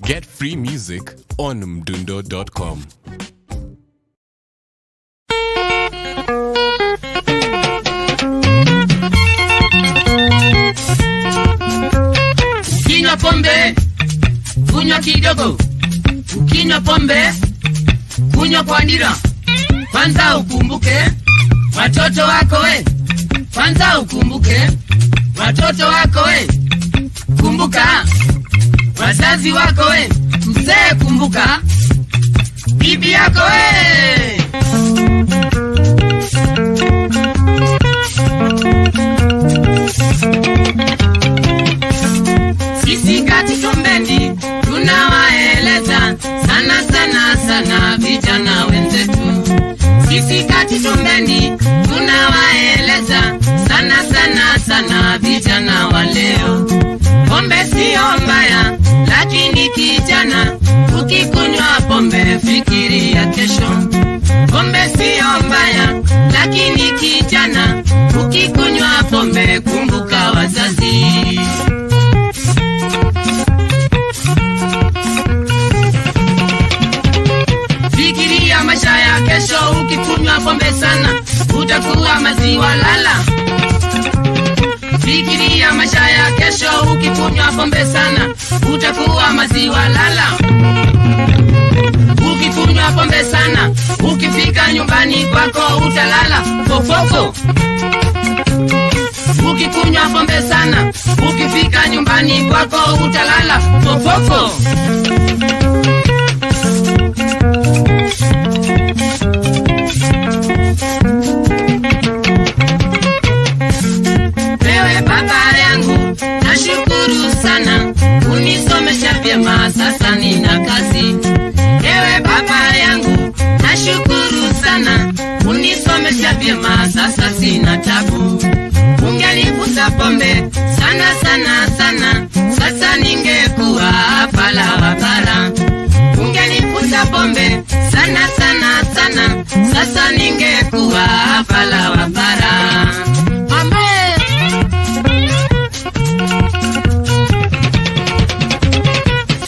Get free music on mdundo.com. Ukinywa pombe, kunywa kidogo. Ukinywa pombe, kunywa kwa nira. Kwanza ukumbuke watoto wako we. Kwanza ukumbuke watoto wako we. Kumbuka wazazi wako we. Mzee kumbuka bibi yako we. Sisi katika Mbendi tunawaeleza sana sana sana vijana wenzetu. Sisi katika Mbendi tunawaeleza sana sana sana vijana wa leo. Pombe sio mbaya, lakini kijana ukikunywa pombe fikiria kesho. Pombe sio mbaya, lakini kijana ukikunywa pombe kumbuka wazazi. Fikiria maisha ya kesho, ukikunywa pombe sana utakuwa maziwa lala. Fikiria maisha ya kesho, ukikunywa pombe sana utakuwa maziwa lala. Ukikunywa pombe sana, ukifika nyumbani kwako utalala fofofo. Ukikunywa pombe sana, ukifika nyumbani kwako utalala fofofo. Wewe baba yangu, nashukuru sana, unisomesha vyema, sasa nina kazi. Ewe baba yangu, nashukuru sana, unisomesha vyema, sasa sina tabu. Ungenivuta pombe sana sana sana, sasa ningekuwa pala wabara. Ungenivuta pombe sana sana sana, sasa ningekuwa pala wabara. Mama!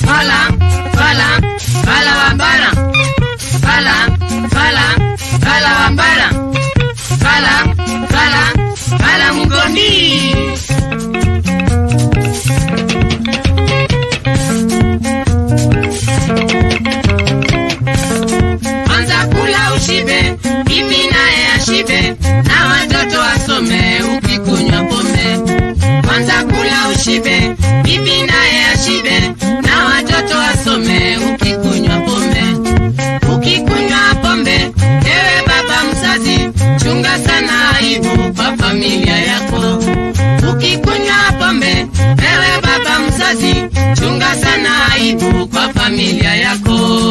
Fala, fala, fala wambara. Fala, fala, fala wambara. Fala, fala, fala mgondi. Anza kula ushibe, bibi naye ashibe, na watoto wasome ukikunywa pombe. Kwanza kula ushibe, bibi naye ashibe, na watoto wasome ukikunywa pombe. Ukikunywa pombe, ewe baba mzazi, chunga sana aibu kwa familia yako. Ukikunywa pombe, ewe baba mzazi, chunga sana aibu kwa familia yako.